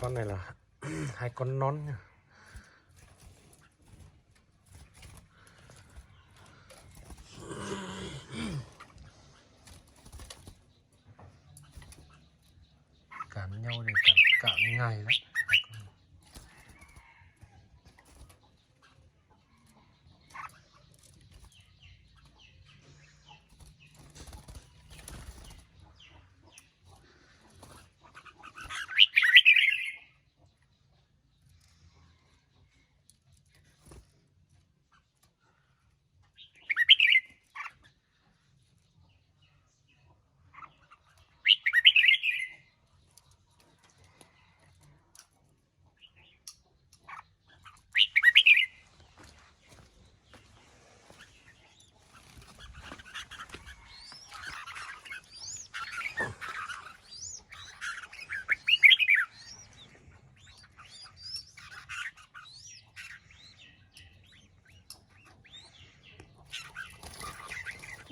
Con này là hai con non nha. Cắn nhau thì cắn cả ngày lắm.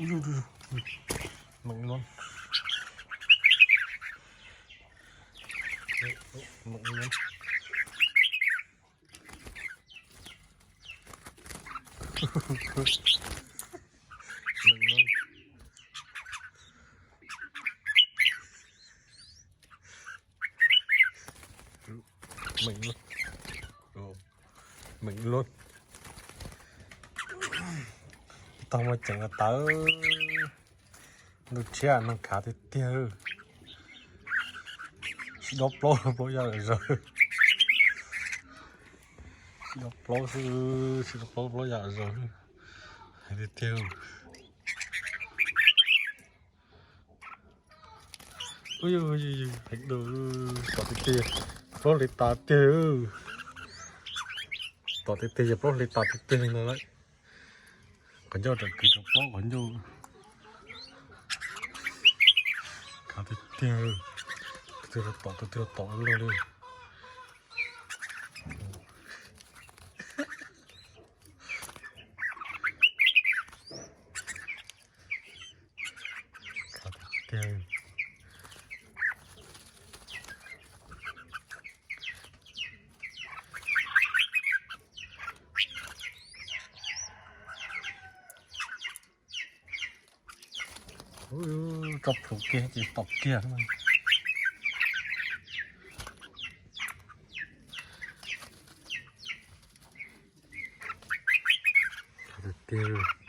Mịn luôn. Mịn luôn. Mịn luôn. Mịn luôn. Ồ, mịn luôn. Tau mas tseem tawv. Ntuj tshiab neeg khav tiag tiag. Sib dob plaub plaub yam zawg. Sib dob plaub xwb, sib dob plaub plaub yam zawg. Hais tiag tiag. Ui, heev dua, tom tiag tiag, plaub hli tas tiag. Tom tiag tiag yog plaub hli tas tiag tiag no lawm. Qhov ncauj rov kwv rau plaub qhov ncauj. Khav tiag tiag. Tus twg los tom, tus twg los tom luaj li. Khav tiag tiag. Ub, tso plhuav kiag ces tom kiag. Khav tiag tiag.